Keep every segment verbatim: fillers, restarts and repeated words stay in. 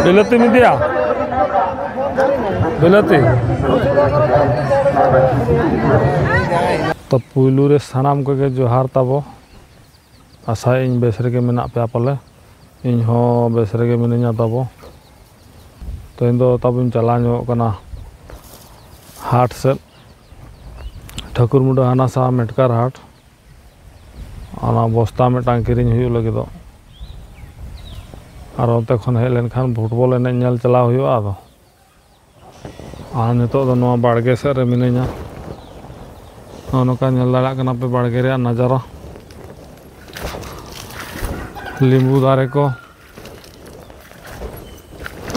ᱵᱤᱞᱟᱹᱛᱤᱢ ᱤᱫᱤᱭᱟ? ᱵᱤᱞᱟᱹᱛᱤ᱾ ᱛᱚ, ᱯᱩᱭᱞᱩ ᱨᱮ ᱥᱟᱱᱟᱢ ᱠᱚᱜᱮ ᱡᱚᱦᱟᱨ ᱛᱟᱵᱚ᱾ ᱟᱥᱟᱭᱟᱹᱧ ᱵᱮᱥ ᱨᱮᱜᱮ ᱢᱮᱱᱟᱜ ᱯᱮᱭᱟ ᱯᱟᱞᱮ᱾ ᱤᱧ ᱦᱚᱸ ᱵᱮᱥ ᱨᱮᱜᱮ ᱢᱤᱱᱟᱹᱧᱟ ᱛᱟᱵᱚ᱾ ᱛᱮᱦᱮᱧ ᱫᱚ ᱛᱟᱵᱚᱧ ᱪᱟᱞᱟᱣ ᱧᱚᱜᱚᱜ ᱠᱟᱱᱟ ᱦᱟᱴ ᱥᱮᱫ, ᱴᱷᱟᱹᱠᱩᱨ ᱢᱩᱸᱰᱟᱹ ᱦᱟᱱᱟ ᱥᱟ ᱢᱮᱴᱠᱟᱨ ᱦᱟᱴ᱾ ᱚᱱᱟ ᱵᱚᱥᱛᱟ ᱢᱤᱫᱴᱟᱝ ᱠᱤᱨᱤᱧ ᱦᱩᱭᱩᱜ ᱞᱟᱹᱜᱤᱫᱚᱜ᱾ ᱟᱨ ᱚᱱᱛᱮ ᱠᱷᱚᱱ ᱦᱮᱡ ᱞᱮᱱᱠᱷᱟᱱ ᱯᱷᱩᱴᱵᱚᱞ ᱮᱱᱮᱡ ᱧᱮᱞ ᱪᱟᱞᱟᱣ ᱦᱩᱭᱩᱜᱼᱟ ᱟᱫᱚ᱾ ᱟᱨ ᱱᱤᱛᱚᱜ ᱫᱚ ᱱᱚᱣᱟ ᱵᱟᱲᱜᱮ ᱥᱮᱫ ᱨᱮ ᱢᱤᱱᱟᱹᱧᱟ᱾ ᱱᱚᱜᱼᱚ ᱱᱚᱝᱠᱟ ᱧᱮᱞ ᱫᱟᱲᱮᱭᱟᱜ ᱠᱟᱱᱟ ᱯᱮ ᱵᱟᱲᱜᱮ ᱨᱮᱭᱟᱜ ᱱᱟᱡᱟᱨᱟ᱾ ᱞᱤᱵᱩ ᱫᱟᱨᱮ ᱠᱚ᱾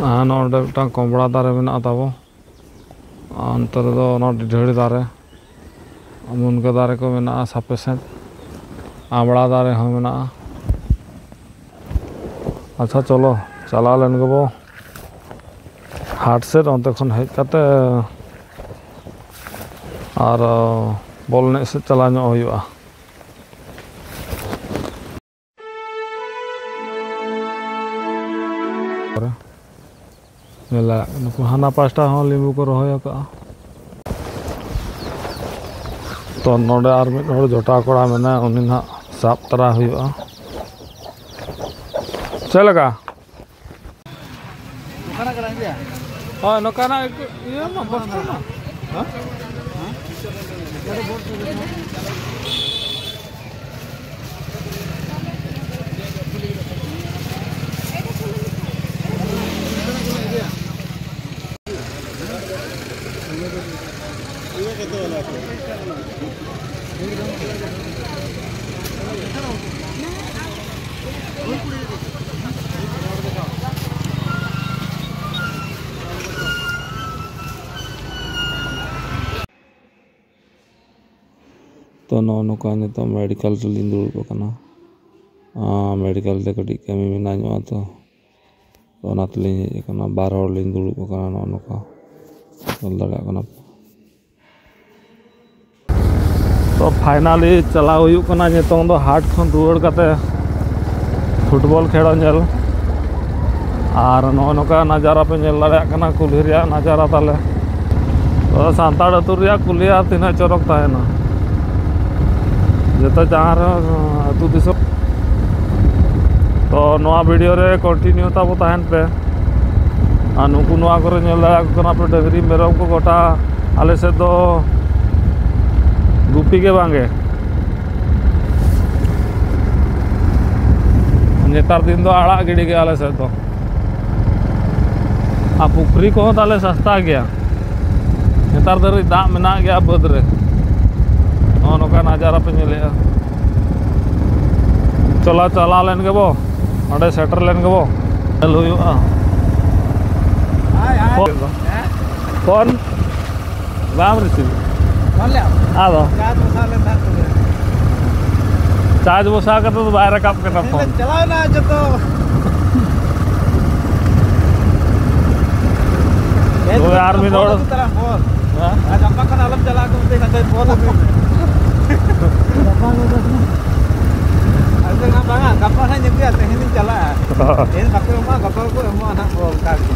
ᱟᱨ ᱱᱚᱰᱮ ᱢᱤᱫᱴᱟᱝ ᱠᱚᱢᱲᱟ ᱫᱟᱨᱮ ᱢᱮᱱᱟᱜᱼᱟ ᱛᱟᱵᱚ᱾ ᱟᱨ ᱚᱱᱛᱮ ᱨᱮᱫᱚ ᱚᱱᱟ ᱰᱤᱰᱷᱟᱹᱲᱤ ᱫᱟᱨᱮ, ᱢᱩᱱᱜᱟᱹ ᱫᱟᱨᱮ ᱠᱚ ᱢᱮᱱᱟᱜᱼᱟ ᱥᱟᱯᱮ ᱥᱮᱫ᱾ ᱟᱢᱲᱟ ᱫᱟᱨᱮ ᱦᱚᱸ ᱢᱮᱱᱟᱜᱼᱟ᱾ ᱟᱪᱪᱷᱟ, ᱪᱚᱞᱚ, ᱪᱟᱞᱟᱣ ᱞᱮᱱ ᱜᱮᱵᱚ ᱦᱟᱴ ᱥᱮᱫ, ᱚᱱᱛᱮ ᱠᱷᱚᱱ ᱦᱮᱡ ᱠᱟᱛᱮ ᱟᱨ ᱵᱚᱞ ᱮᱱᱮᱡ ᱥᱮᱫ ᱪᱟᱞᱟᱣ ᱧᱚᱜ ᱦᱩᱭᱩᱜᱼᱟ᱾ ᱧᱮᱞᱟ, ᱱᱩᱠᱩ ᱦᱟᱱᱟ ᱯᱟᱥᱴᱟ ᱦᱚᱸ ᱞᱤᱵᱩ ᱠᱚ ᱨᱚᱦᱚᱭ ᱟᱠᱟᱫᱼᱟ᱾ ᱛᱚ, ᱱᱚᱰᱮ ᱟᱨ ᱢᱤᱫ ᱦᱚᱲ ᱡᱚᱴᱟᱣ ᱠᱚᱲᱟ ᱢᱮᱱᱟᱭᱟ, ᱩᱱᱤ ᱱᱟᱦᱟᱜ ᱥᱟᱵ ᱛᱟᱨᱟ ᱦᱩᱭᱩᱜᱼᱟ᱾ ᱪᱮᱫ ᱞᱮᱠᱟ? ᱦᱳᱭ, ᱱᱚᱝᱠᱟᱱᱟᱜ ᱤᱭᱟᱹ ᱢᱟ, ᱵᱚᱥᱛᱟ ᱢᱟ᱾ ᱛᱚ, ᱱᱚᱜᱼᱚ ᱱᱚᱝᱠᱟ ᱱᱤᱛᱚᱜ ᱢᱮᱰᱤᱠᱮᱞ ᱨᱮᱞᱤᱧ ᱫᱩᱲᱩᱵ ᱟᱠᱟᱱᱟ᱾ ᱟᱨ ᱢᱮᱰᱤᱠᱮᱞ ᱨᱮ ᱠᱟᱹᱴᱤᱡ ᱠᱟᱹᱢᱤ ᱢᱮᱱᱟᱜ ᱧᱚᱜᱼᱟ ᱛᱚ, ᱛᱚ ᱚᱱᱟ ᱛᱮᱞᱤᱧ ᱦᱮᱡ ᱟᱠᱟᱱᱟ᱾ ᱵᱟᱨ ᱦᱚᱲ ᱞᱤᱧ ᱫᱩᱲᱩᱵ ᱟᱠᱟᱱᱟ ᱱᱚᱜᱼᱚ ᱱᱚᱝᱠᱟ, ᱧᱮᱞ ᱫᱟᱲᱮᱭᱟᱜ ᱠᱟᱱᱟ ᱯᱮ᱾ ᱛᱚ ᱯᱷᱟᱭᱱᱟᱞᱤ ᱪᱟᱞᱟᱣ ᱦᱩᱭᱩᱜ ᱠᱟᱱᱟ ᱱᱤᱛᱚᱝ ᱫᱚ ᱦᱟᱴ ᱠᱷᱚᱱ ᱨᱩᱣᱟᱹᱲ ᱠᱟᱛᱮ ᱯᱷᱩᱴᱵᱚᱞ ᱠᱷᱮᱞᱳ ᱧᱮᱞ᱾ ᱟᱨ ᱱᱚᱜᱼᱚ ᱱᱚᱝᱠᱟ ᱱᱟᱡᱟᱨᱟ ᱯᱮ ᱧᱮᱞ ᱫᱟᱲᱮᱭᱟᱜ ᱠᱟᱱᱟ, ᱠᱩᱞᱦᱤ ᱨᱮᱭᱟᱜ ᱱᱟᱡᱟᱨᱟ ᱛᱟᱞᱮ᱾ ᱛᱚ ᱥᱟᱱᱛᱟᱲ ᱟᱹᱛᱩ ᱨᱮᱭᱟᱜ ᱠᱩᱞᱦᱤ ᱟᱨ ᱛᱤᱱᱟᱹᱜ ᱪᱚᱨᱚᱠ ᱛᱟᱦᱮᱱᱟ, ᱡᱚᱛᱚ ᱡᱟᱦᱟᱸ ᱨᱮ ᱟᱹᱛᱩ ᱫᱤᱥᱚᱢ᱾ ᱛᱚ ᱱᱚᱣᱟ ᱵᱷᱤᱰᱤᱭᱳ ᱨᱮ ᱠᱚᱱᱴᱤᱱᱤᱭᱩ ᱛᱟᱵᱚ ᱛᱟᱦᱮᱱ ᱯᱮ᱾ ᱟᱨ ᱱᱩᱠᱩ ᱱᱚᱣᱟ ᱠᱚᱨᱮ ᱧᱮᱞ ᱫᱟᱲᱮᱭᱟᱠᱚ ᱠᱟᱱᱟ ᱯᱮ, ᱰᱟᱹᱝᱨᱤ ᱢᱮᱨᱚᱢ ᱠᱚ ᱜᱚᱴᱟ ᱟᱞᱮ ᱥᱮᱫ ᱫᱚ ᱜᱩᱯᱤ ᱜᱮ ᱵᱟᱝ ᱜᱮ᱾ ᱱᱮᱛᱟᱨ ᱫᱤᱱ ᱫᱚ ᱟᱲᱟᱜ ᱜᱤᱰᱤ ᱜᱮ ᱟᱞᱮ ᱥᱮᱫ ᱫᱚ᱾ ᱟᱨ ᱯᱩᱠᱷᱨᱤ ᱠᱚᱦᱚᱸ ᱛᱟᱞᱮ ᱥᱟᱥᱛᱟ ᱜᱮᱭᱟ, ᱱᱮᱛᱟᱨ ᱫᱷᱟᱹᱨᱤᱡ ᱫᱟᱜ ᱢᱮᱱᱟᱜ ᱜᱮᱭᱟ ᱵᱟᱹᱫᱽ ᱨᱮ᱾ ᱱᱚᱜᱼᱚ ᱱᱚᱝᱠᱟ ᱱᱟᱡᱟᱨᱟ ᱯᱮ ᱧᱮᱞᱮᱜᱼᱟ᱾ ᱪᱚᱞᱟ ᱪᱟᱞᱟᱣ ᱞᱮᱱ ᱜᱮᱵᱚ, ᱚᱸᱰᱮ ᱥᱮᱴᱮᱨ ᱞᱮᱱ ᱜᱮᱵᱚ, ᱧᱮᱞ ᱦᱩᱭᱩᱜᱼᱟ᱾ ᱯᱷᱳᱱ ᱵᱟᱢ ᱨᱤᱥᱤᱵᱷ᱾ ᱟᱫᱚ ᱪᱟᱨᱡᱽ ᱵᱚᱥᱟᱣ ᱠᱟᱛᱮ ᱫᱚ ᱵᱟᱭ ᱨᱟᱠᱟᱵ ᱠᱟᱱᱟ ᱯᱷᱳᱱ᱾ ᱪᱟᱞᱟᱣᱱᱟ ᱡᱚᱛᱚ᱾ ᱛᱚᱵᱮ ᱟᱨ ᱢᱤᱫ ᱦᱚᱲ᱾ ᱦᱮᱸ? ᱟᱨ ᱜᱟᱯᱟ ᱠᱷᱚᱱ ᱟᱞᱚᱢ ᱪᱟᱞᱟᱜᱼᱟ, ᱠᱚ ᱢᱮᱛᱟᱹᱧ ᱠᱟᱱ ᱛᱟᱦᱮᱸᱫ, ᱯᱷᱳᱱ ᱟᱹᱜᱩᱭ ᱢᱮ᱾ ᱜᱟᱯᱟ ᱜᱮ ᱫᱮᱠᱷ ᱢᱮ᱾ ᱟᱫᱚ ᱵᱟᱝᱟ, ᱜᱟᱯᱟ ᱦᱟᱸᱜ ᱧᱤᱫᱟᱹ ᱛᱮᱦᱮᱧ ᱤᱧ ᱪᱟᱞᱟᱜᱼᱟ᱾ ᱛᱮᱦᱮᱧ ᱵᱟᱠᱚ ᱮᱢᱚᱜᱼᱟ, ᱜᱟᱯᱟ ᱠᱚ ᱮᱢᱚᱜᱼᱟ ᱱᱟᱦᱟᱜ ᱵᱚᱞ ᱠᱟᱜ ᱜᱮ᱾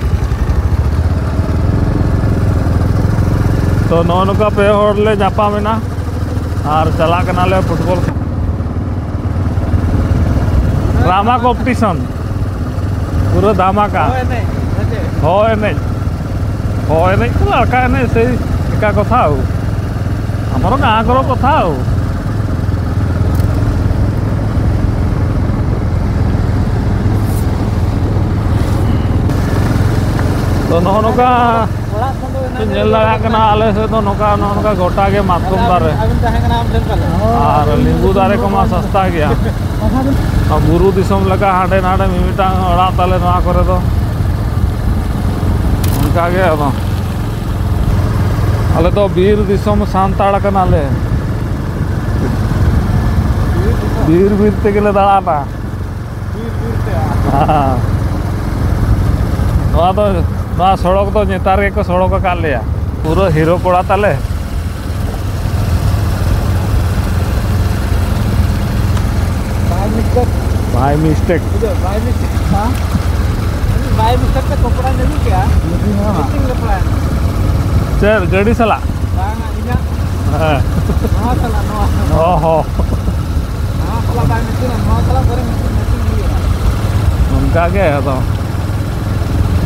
ᱛᱚ ᱱᱚᱜᱼᱚ ᱱᱚᱝᱠᱟ ᱯᱮ ᱦᱚᱲ ᱞᱮ ᱧᱟᱯᱟᱢ ᱮᱱᱟ ᱟᱨ ᱪᱟᱞᱟᱜ ᱠᱟᱱᱟᱞᱮ ᱯᱷᱩᱴᱵᱚᱞ᱾ ᱰᱨᱟᱢᱟ ᱠᱚᱢᱯᱤᱴᱤᱥᱚᱱ, ᱯᱩᱨᱟᱹ ᱫᱷᱟᱢᱟᱠᱟ᱾ ᱦᱚᱭ ᱮᱱᱮᱡ, ᱥᱮ ᱪᱮᱫ? ᱦᱚᱭ ᱮᱱᱮᱡ, ᱦᱚᱭ ᱮᱱᱮᱡ ᱠᱚ ᱞᱟᱲᱠᱟ ᱮᱱᱮᱡ ᱥᱮᱭ ᱮᱠᱟ ᱠᱚᱛᱷᱟ ᱦᱳ᱾ ᱟᱢᱟᱨ ᱜᱟᱸ ᱠᱚᱨᱮ ᱠᱚᱛᱷᱟ ᱦᱳ᱾ ᱛᱚ ᱱᱚᱜᱼᱚ ᱱᱚᱝᱠᱟ ᱚᱲᱟᱜ ᱠᱷᱚᱱ ᱫᱚ ᱮᱱᱟᱝ ᱧᱮᱞ ᱫᱟᱲᱮᱭᱟᱜ ᱠᱟᱱᱟ, ᱟᱞᱮ ᱥᱮᱫ ᱫᱚ ᱱᱚᱝᱠᱟ, ᱱᱚᱜᱼᱚ ᱱᱚᱝᱠᱟ ᱜᱚᱴᱟ ᱜᱮ ᱢᱟᱛᱠᱚᱢ ᱫᱟᱨᱮ᱾ ᱟᱹᱵᱤᱱ ᱛᱟᱦᱮᱸ ᱠᱟᱱᱟ ᱟᱢ ᱴᱷᱮᱱ ᱯᱟᱞᱮ? ᱟᱨ ᱞᱤᱵᱩ ᱫᱟᱨᱮ ᱠᱚᱢᱟ ᱥᱟᱥᱛᱟ ᱜᱮᱭᱟ᱾ ᱱᱚᱣᱟ ᱵᱩᱨᱩ ᱫᱤᱥᱚᱢ ᱞᱮᱠᱟ ᱦᱟᱸᱰᱮ ᱱᱟᱰᱮ ᱢᱤᱢᱤᱫᱴᱟᱝ ᱚᱲᱟᱜ ᱛᱟᱞᱮ ᱱᱚᱣᱟ ᱠᱚᱨᱮ ᱫᱚ᱾ ᱚᱱᱠᱟ ᱜᱮ ᱟᱫᱚ᱾ ᱟᱞᱮ ᱫᱚ ᱵᱤᱨ ᱫᱤᱥᱚᱢ ᱥᱟᱱᱛᱟᱲ ᱠᱟᱱᱟᱞᱮ᱾ ᱵᱤᱨ ᱵᱤᱨ ᱛᱮᱜᱮ ᱞᱮ ᱫᱟᱬᱟᱱᱟ᱾ ᱵᱤᱨ ᱵᱤᱨ ᱛᱮ᱾ ᱦᱮᱸ᱾ ᱱᱚᱣᱟ ᱫᱚ, ᱱᱚᱣᱟ ᱥᱚᱲᱚᱠ ᱫᱚ ᱱᱮᱛᱟᱨ ᱜᱮᱠᱚ ᱥᱚᱲᱚᱠ ᱟᱠᱟᱫ ᱞᱮᱭᱟ᱾ ᱯᱩᱨᱟᱹ ᱦᱤᱨᱳ ᱠᱚᱲᱟ ᱛᱟᱞᱮ᱾ By mistake. By mistake. ᱵᱩᱡᱷᱟᱹᱣ, by mistake. ᱦᱮᱸ? ᱵᱟᱭ ᱢᱤᱥᱴᱮᱠ ᱛᱮ ᱠᱚᱯᱲᱟᱧ ᱟᱹᱜᱩ ᱠᱮᱜᱼᱟ᱾ ᱢᱤᱴᱤᱝ ᱨᱮ ᱯᱨᱟᱭ᱾ ᱪᱮᱫ, ᱜᱟᱹᱰᱤ ᱥᱟᱞᱟᱜ? ᱵᱟᱝᱟ, ᱤᱧᱟᱹᱜ᱾ ᱦᱮᱸ᱾ ᱱᱚᱣᱟ ᱥᱟᱞᱟᱜ, ᱱᱚᱣᱟ᱾ ᱚ ᱦᱚᱸ᱾ ᱱᱚᱣᱟ ᱥᱟᱞᱟᱜ ᱵᱟᱭ ᱢᱤᱥᱴᱮᱠ, ᱱᱚᱣᱟ ᱥᱟᱞᱟᱜ ᱯᱚᱨᱮ ᱢᱤᱥᱴᱮᱠ, ᱢᱤᱥᱴᱮᱠ ᱦᱩᱭᱩᱜᱼᱟ᱾ ᱚᱱᱠᱟ ᱜᱮ ᱟᱫᱚ᱾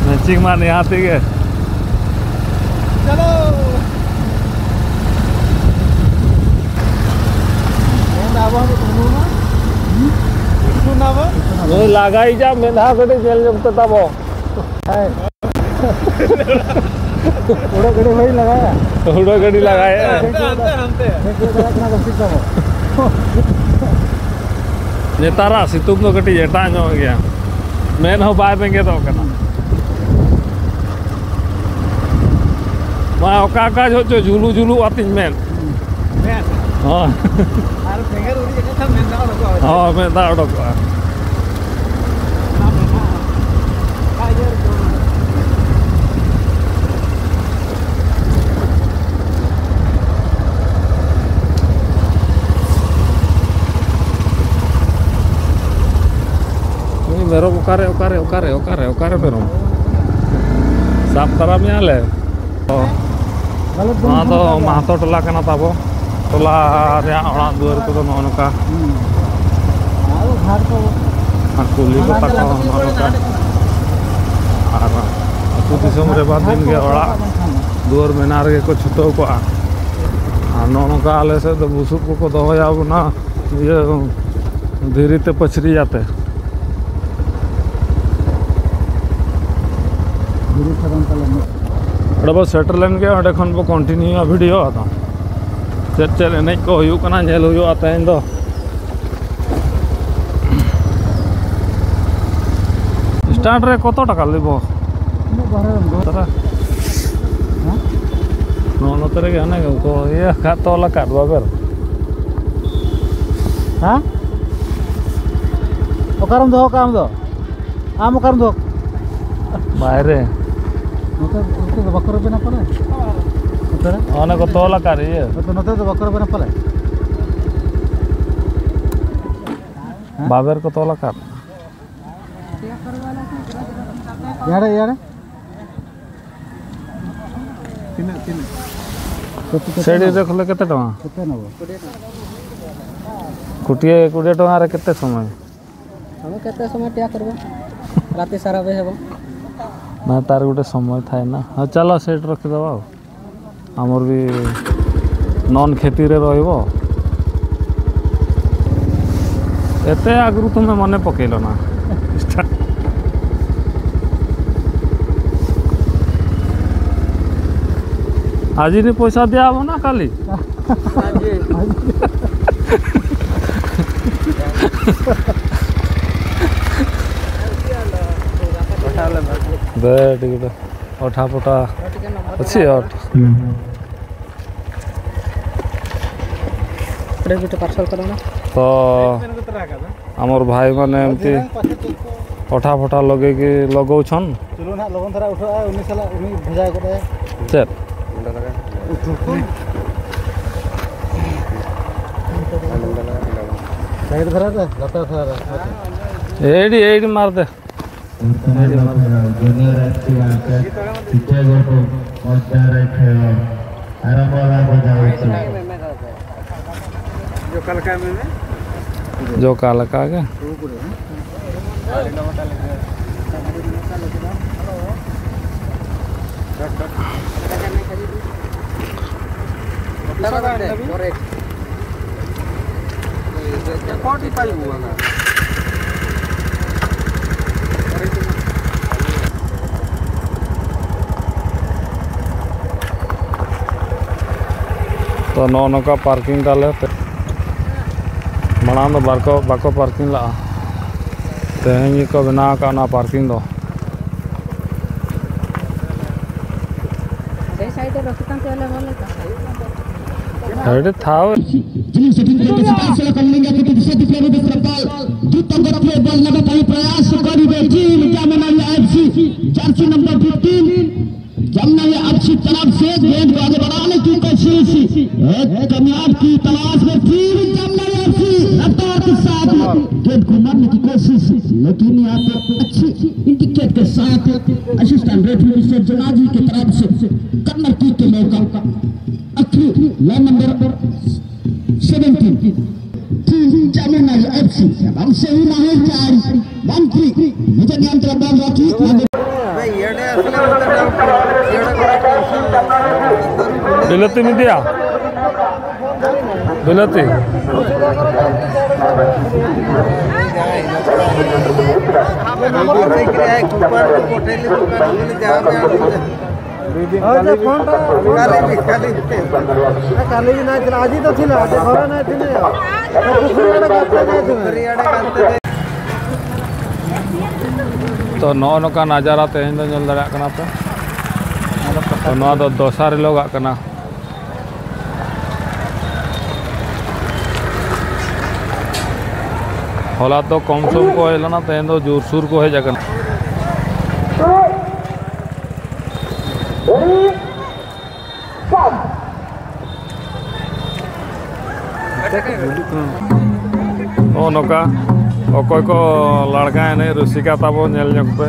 ᱢᱮᱪᱤᱝ ᱢᱟ ᱱᱤᱦᱟᱹᱛᱤ ᱜᱮ᱾ ᱪᱚᱞᱚ᱾ ᱢᱮᱱ ᱫᱟ ᱟᱵᱚ ᱦᱚᱸ ᱵᱚ ᱩᱱᱩᱢᱟ᱾ ᱩᱱᱩᱢ ᱱᱟᱵᱚ᱾ ᱱᱩᱭ ᱞᱟᱜᱟᱭ ᱡᱟ ᱢᱮᱫᱦᱟ ᱠᱟᱹᱴᱤᱡ ᱧᱮᱞ ᱧᱚᱜ ᱯᱮ ᱛᱟᱵᱚ᱾ ᱦᱮᱸ᱾ ᱩᱰᱟᱹᱜ ᱜᱟᱹᱰᱤ ᱦᱚᱸᱭ ᱞᱟᱜᱟᱭᱟ᱾ ᱩᱰᱟᱹᱜ ᱜᱟᱹᱰᱤ ᱞᱟᱜᱟᱭᱮᱫᱼᱟ᱾ ᱦᱟᱱᱛᱮ, ᱦᱟᱱᱛᱮ, ᱦᱟᱱᱛᱮ᱾ ᱵᱮᱝᱠ ᱨᱮ ᱪᱟᱞᱟᱜ ᱠᱟᱱᱟ ᱠᱚ ᱥᱤᱫᱷᱟ ᱵᱚ᱾ ᱱᱮᱛᱟᱨᱟᱜ ᱥᱤᱛᱩᱝ ᱫᱚ ᱠᱟᱹᱴᱤᱡ ᱮᱴᱟᱜ ᱧᱚᱜ ᱜᱮᱭᱟ, ᱢᱮᱫ ᱦᱚᱸ ᱵᱟᱭ ᱵᱮᱸᱜᱮᱫᱚᱜ ᱠᱟᱱᱟ᱾ ᱢᱟ ᱚᱠᱟ ᱚᱠᱟ ᱡᱚᱦᱚᱜ ᱪᱚ ᱡᱩᱞᱩ ᱡᱩᱞᱩᱜᱼᱟ ᱛᱤᱧ ᱢᱮᱫ᱾ ᱢᱮᱫ? ᱦᱳᱭ᱾ ᱟᱨ ᱵᱮᱸᱜᱮᱫ ᱩᱰᱩᱠ ᱞᱮᱠᱷᱟᱱ ᱢᱮᱫ ᱫᱟᱜ ᱚᱰᱚᱠᱚᱜᱼᱟ᱾ ᱦᱳᱭ, ᱢᱮᱫ ᱫᱟᱜ ᱚᱰᱚᱠᱚᱜᱼᱟ᱾ ᱚᱱᱟ ᱢᱮᱱᱟᱜᱼᱟ᱾ ᱚᱠᱟ ᱤᱭᱟᱹ ᱨᱮᱪᱚ ᱚᱱᱟ ᱫᱚ᱾ ᱩᱱᱤ ᱢᱮᱨᱚᱢ ᱚᱠᱟᱨᱮ, ᱚᱠᱟᱨᱮ, ᱚᱠᱟᱨᱮ, ᱚᱠᱟᱨᱮ, ᱚᱠᱟᱨᱮ ᱢᱮᱨᱚᱢ? ᱥᱟᱵ ᱛᱟᱨᱟ ᱢᱮᱭᱟ ᱞᱮ᱾ ᱚ᱾ ᱱᱚᱣᱟ ᱫᱚ ᱢᱟᱦᱟᱛᱚ ᱴᱚᱞᱟ ᱠᱟᱱᱟ ᱛᱟᱵᱚ᱾ ᱴᱚᱞᱟ ᱨᱮᱭᱟᱜ ᱚᱲᱟᱜ ᱫᱩᱣᱟᱹᱨ ᱠᱚᱫᱚ ᱱᱚᱜᱼᱚ ᱱᱚᱝᱠᱟ᱾ ᱦᱩᱸ᱾ ᱟᱨ ᱠᱩᱞᱦᱤ ᱠᱚ ᱛᱟᱠᱚ ᱱᱚᱜᱼᱚ ᱱᱚᱝᱠᱟ᱾ ᱟᱨ ᱟᱹᱛᱩ ᱫᱤᱥᱚᱢ ᱨᱮ ᱵᱟᱨ ᱫᱤᱱ ᱜᱮ ᱚᱲᱟᱜ ᱫᱩᱣᱟᱹᱨ ᱢᱮᱱᱟᱜ ᱨᱮᱜᱮ ᱠᱚ ᱪᱷᱩᱴᱟᱹᱣ ᱠᱚᱜᱼᱟ᱾ ᱟᱨ ᱱᱚᱜᱼᱚ ᱱᱚᱝᱠᱟ ᱟᱞᱮ ᱥᱮᱫ ᱫᱚ ᱵᱩᱥᱩᱵ ᱠᱚᱠᱚ ᱫᱚᱦᱚᱭᱟ ᱚᱱᱟ ᱤᱭᱟᱹ ᱫᱷᱤᱨᱤ ᱛᱮ ᱯᱟᱹᱪᱨᱤ ᱟᱛᱮ᱾ ᱵᱩᱨᱩ ᱥᱟᱫᱚᱢ ᱛᱟᱞᱮ ᱢᱤᱫ᱾ ᱚᱸᱰᱮ ᱵᱚ ᱥᱮᱴᱮᱨ ᱞᱮᱱ ᱜᱮ, ᱚᱸᱰᱮ ᱠᱷᱚᱱ ᱵᱚ ᱠᱚᱱᱴᱤᱱᱤᱭᱩᱭᱟ ᱵᱷᱤᱰᱤᱭᱳ᱾ ᱟᱫᱚ ᱪᱮᱫ ᱪᱮᱫ ᱮᱱᱮᱡ ᱠᱚ ᱦᱩᱭᱩᱜ ᱠᱟᱱᱟ ᱧᱮᱞ ᱦᱩᱭᱩᱜᱼᱟ ᱛᱮᱦᱮᱧ ᱫᱚ᱾ ᱥᱴᱟᱨᱴ ᱨᱮ ᱠᱚᱛᱚ ᱴᱟᱠᱟ ᱞᱤᱵᱚ? ᱩᱱᱟᱹᱜ ᱵᱟᱦᱨᱮ ᱨᱮᱢ ᱫᱚᱦᱚ ᱛᱟᱨᱟ? ᱦᱮᱸ? ᱱᱚᱜᱼᱚ ᱱᱚᱛᱮ ᱨᱮᱜᱮ ᱦᱟᱱᱮ ᱠᱚ ᱤᱭᱟᱹ ᱠᱟᱜ, ᱛᱚᱞ ᱟᱠᱟᱫ ᱵᱟᱵᱮᱨ᱾ ᱦᱮᱸ? ᱚᱠᱟᱨᱮᱢ ᱫᱚᱦᱚ ᱠᱟᱜᱼᱟ ᱟᱢ ᱫᱚ? ᱟᱢ ᱚᱠᱟᱨᱮᱢ ᱫᱚᱦᱚ? ᱵᱟᱭᱨᱮ᱾ ᱱᱚᱛᱮ, ᱱᱚᱛᱮ ᱫᱚ ᱵᱟᱠᱚ ᱨᱮᱵᱮᱱᱟ ᱯᱟᱞᱮ? ᱱᱚᱛᱮ ᱨᱮ? ᱚᱱᱮ ᱠᱚ ᱛᱚᱞ ᱟᱠᱟᱫ ᱤᱭᱟᱹ᱾ ᱱᱚᱛᱮ, ᱱᱚᱛᱮ ᱫᱚ ᱵᱟᱠᱚ ᱨᱮᱵᱮᱱᱟ ᱯᱟᱞᱮ? ᱦᱮᱸ? ᱵᱟᱵᱮᱨ ᱠᱚ ᱛᱚᱞ ᱟᱠᱟᱫ᱾ ᱤᱭᱟᱲᱮ, ᱤᱭᱟᱲᱮ᱾ ᱛᱤᱱᱟᱹᱜ, ᱛᱤᱱᱟᱹᱜ? ᱥᱮᱰᱤ ᱨᱮ ᱠᱷᱚᱞᱮ ᱠᱮᱛᱮ ᱴᱟᱠᱟ? ᱠᱮᱛᱮ ᱱᱚᱵᱚ? କୋଡ଼ିଏ ଟଙ୍କାରେ କେତେ ସମୟ? ଆମେ କେତେ ସମୟ ଠିଆ କରିବୁ? ରାତି ସାରା ବି ହେବ। ନା, ତାର ଗୋଟେ ସମୟ ଥାଏ ନା। ହଁ, ଚାଲ, ସେଠି ରଖିଦେବା ଆଉ। ଆମର ବି ନନ୍ କ୍ଷତିରେ ରହିବ। ଏତେ ଆଗରୁ ତୁମେ ମନେ ପକେଇଲ ନା। ଆଜି ନି ପଇସା ଦିଆହବ ନା କାଲି? ଆଜି। ଦେ ଟିକେ ତ ଅଠା ଫଟା ଅଛି, ଅଠା। ଗୋଟେ ଗୋଟେ ପାର୍ସଲ କର ନା। ତ ଆମର ଭାଇମାନେ ଏମିତି ଅଠା ଫଟା ଲଗେଇକି ଲଗଉଛନ୍। ᱪᱩᱞᱩ ᱱᱟᱦᱟᱜ ᱞᱚᱜᱚᱱ ᱫᱷᱟᱨᱟ ᱩᱴᱷᱟᱹᱜᱼᱟ, ᱩᱱᱤ ᱥᱟᱞᱟᱜ ᱩᱱᱤ ᱵᱷᱮᱡᱟ ᱜᱚᱫᱟᱭ᱾ ᱪᱮᱫ? ସାଇଡ ᱫᱷᱟᱨᱟ ᱨᱮ, ᱞᱟᱛᱟᱨ ᱫᱷᱟᱨᱟ ᱨᱮ᱾ ଏଇଠି, ଏଇଠି ମାରିଦେ। ବର୍ତ୍ତମାନ ଜୁନିୟର ଆସିଛି ମାର୍କେଟ, ବିଜୟଗଡ଼କୁ ମଧ୍ୟରେ ଖେଳ ଆରମ୍ଭ ହେବାକୁ ଯାଉଛି। जो काला का है? ᱛᱚ, ᱱᱚᱜᱼᱚ ᱱᱚᱝᱠᱟ ᱯᱟᱨᱠᱤᱝ ᱛᱟᱞᱮ᱾ ᱢᱟᱲᱟᱝ ᱫᱚ ᱵᱟᱠᱚ, ᱵᱟᱠᱚ ᱯᱟᱨᱠᱤᱝ ᱞᱟᱜᱼᱟ, ᱛᱮᱦᱮᱧ ᱜᱮᱠᱚ ᱵᱮᱱᱟᱣ ᱟᱠᱟᱫ ᱚᱱᱟ ᱯᱟᱨᱠᱤᱝ ᱫᱚ᱾ ᱥᱮᱭ ᱥᱟᱭᱤᱰ ᱨᱮ ᱨᱚᱠᱷᱤᱛᱟᱱ ᱛᱮ ᱟᱞᱮ ᱵᱚᱞᱮ ᱛᱚ᱾ ᱟᱹᱰᱤ ᱛᱷᱟᱣ᱾ ᱡᱩᱞᱩᱢ ᱥᱮᱴᱤᱝ ᱠᱚᱨᱮ ᱥᱮᱛᱟᱜ ᱥᱮᱫ ᱠᱷᱚᱱ ᱞᱤᱧ ᱟᱹᱜᱩ ᱠᱮᱫᱟ, ᱥᱮ ᱫᱤᱥᱚᱢ ᱨᱮ ᱫᱤᱥᱚᱢ ᱵᱚᱞ ᱫᱩ ᱛᱚᱢ ᱜᱚᱛᱤ ᱨᱮ ᱵᱚᱞ ᱱᱟᱵᱮ ᱯᱟᱭ ᱯᱨᱟᱭᱟᱥ ᱠᱚᱨᱤ ᱵᱮᱴᱤ ᱡᱟᱢᱱᱟᱭᱟ ᱮᱯᱷᱥᱤ ᱡᱟᱨᱥᱤ ᱱᱚᱢᱵᱚᱨ ᱯᱷᱤᱯᱴᱤᱱ, ᱡᱟᱢᱱᱟᱭᱟ ᱮᱯᱷᱥᱤ ᱛᱚᱨᱚᱯ ᱥᱮ ᱜᱮᱸᱫ ᱠᱚ ᱟᱜᱮ ᱵᱟᱲᱟᱱᱮ ᱠᱤ ᱠᱚᱥᱤᱥ, ᱮᱠ कामयाब की तलाश में थी जामनगर एफसी, रफ्तार के साथ गेंद को मारने की कोशिश, लेकिन यहाँ पे अच्छी इंडिकेशन के साथ असिस्टेंट रेफरी मिस्टर जनाजी की तरफ से कॉर्नर किक के मौका, अखरी line number seventeen, team Jamuna FC एवं सही माहौल जारी मंत्री निजन यंत्र बल रखी। ᱵᱤᱞᱟᱹᱛᱤ ᱢᱤᱫᱤᱭᱟ᱾ ᱵᱤᱞᱟᱹᱛᱤ᱾ ᱦᱳᱭ, ᱡᱮ ᱯᱷᱳᱱ ᱴᱟ ᱠᱟᱞᱤ ᱵᱤ, ᱠᱟᱞᱤ ᱵᱤ᱾ ᱠᱟᱞᱤ ᱵᱤ ᱱᱟᱭ ᱛᱤᱱᱟᱹᱜ, ᱟᱡᱤ ᱫᱚ ᱛᱤᱱᱟᱹᱜ, ᱟᱡᱤ ᱦᱚᱨᱟ ᱱᱟᱭ ᱛᱤᱱᱟᱹᱜ᱾ ᱛᱚ, ᱱᱚᱜᱼᱚ ᱱᱚᱝᱠᱟ ᱱᱟᱡᱟᱨᱟ ᱛᱮᱦᱮᱧ ᱫᱚ ᱧᱮᱞ ᱫᱟᱲᱮᱭᱟᱜ ᱠᱟᱱᱟ ᱯᱮ᱾ ᱛᱚ, ᱱᱚᱣᱟ ᱫᱚ ᱫᱚᱥᱟᱨ ᱦᱤᱞᱳᱜᱟᱜ ᱠᱟᱱᱟ᱾ ᱦᱚᱞᱟ ᱫᱚ ᱠᱚᱢ ᱥᱚᱢ ᱠᱚ ᱦᱮᱡ ᱞᱮᱱᱟ, ᱛᱮᱦᱮᱧ ᱫᱚ ᱡᱳᱨᱥᱳᱨ ᱠᱚ ᱦᱮᱡ ᱟᱠᱟᱱᱟ᱾ ᱱᱚᱜᱼᱚ ᱱᱚᱝᱠᱟ ᱚᱠᱚᱭ ᱠᱚ ᱞᱟᱲᱠᱟ ᱮᱱᱮᱡ ᱨᱩᱥᱤᱠᱟ ᱛᱟᱵᱚ, ᱧᱮᱞ ᱧᱚᱜ ᱯᱮ᱾